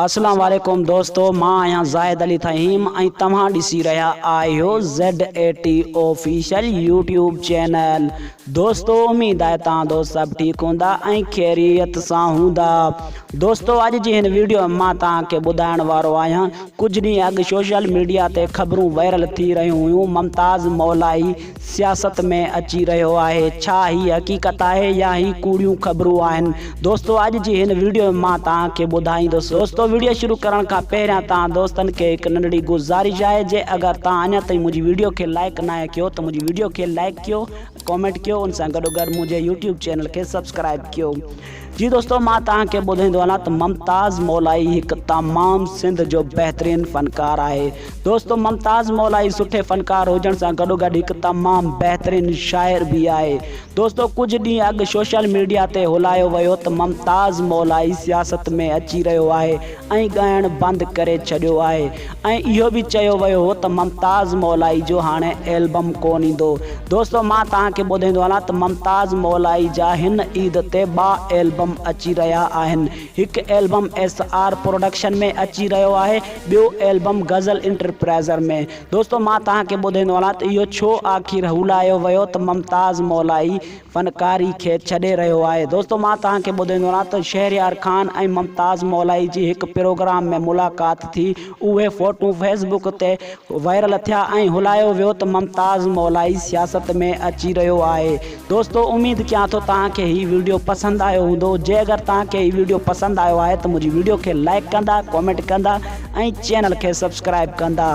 اسلام عليڪم دوستو مان آهيان زاهد علي ٿهيم ۽ توهان ڏسي رهيا آهيو Z A T official YouTube channel دوستو اميد آهي توهان دوست سڀ ٺيڪ هوندا ۽ خيريت سان هوندا دوستو اڄ جي هن ويڊيو ۾ مان توهان کي ٻڌائڻ وارو آهيان ڪجهه ڏينهن اڳ سوشل ميڊيا تي خبرون وائرل ٿي رهيون هيون ممتاز مولائي سياست ۾ اچي رهيو آهي ڇا هي حقيقت آهي يا هي ڪوڙيون خبرون آهن دوستو اڄ جي هن ويڊيو ۾ مان توهان کي ٻڌائيندس دوستو ويڊيو شروع ڪرڻ کان پهريان توهان دوستن کي هڪ ننڍڙي گذارش آهي جي اگر توهان اڃا تائين منهنجي ويڊيو کي لائيڪ ناهي ڪيو ته منهنجي ويڊيو کي لائيڪ ڪيو ڪامينٽ ڪيو ان سان گڏو گڏ منهنجي يوٽيوب چينل کي سبسڪرائيب ڪيو. جي دوستو مان توهان کي ٻڌائيندو هلان ته ممتاز مولائي هڪ تمام سنڌ جو بهترين فنڪار آهي دوستو ممتاز مولائي سٺي فنڪار هجڻ سان گڏوگڏ هڪ تمام بهترين شاعر به آهي دوستو ڪجهه ڏينهن اڳ سوشل ميڊيا تي هلايو ويو ته ممتاز مولائي سياست ۾ اچي رهيو آهي ۽ ڳائڻ بند ڪري ڇڏيو آهي ۽ اهو به چيو ويو هو ته ممتاز مولائي جو هاڻي البم ڪون ايندو. دوستو مان توهان کي ٻڌائيندو هلان ته ممتاز مولائي جا هن عيد تي ٻه البم اچي رهيا آهن. هڪ البم ايس آر پروڊڪشن ۾ اچي رهيو آهي ٻيو البم غزل انٽرپرائزر ۾. دوستو مان توهان کي ٻڌائيندو هلان ته اهو ڇو آخر هلايو ويو ته ممتاز مولائي فنڪاري کي ڇڏي رهيو آهي دوستو مان توهان کي ٻڌائيندو رهان ته شهريار خان ۽ ممتاز مولائي جي هڪ پروگرام ۾ ملاقات ٿي اهي فوٽو فيس بڪ تي وائرل ٿيا ۽ هلايو ويو ته ممتاز مولائي سياست ۾ اچي رهيو آهي دوستو اميد ڪيان ٿو توهان کي هي وڊيو پسند آيو هوندو جي اگر توهان کي هي وڊيو پسند آيو آهي ته منهنجي وڊيو کي لائيڪ ڪندا ڪامينٽ ڪندا ۽ چينل کي سبسڪرائيب ڪندا.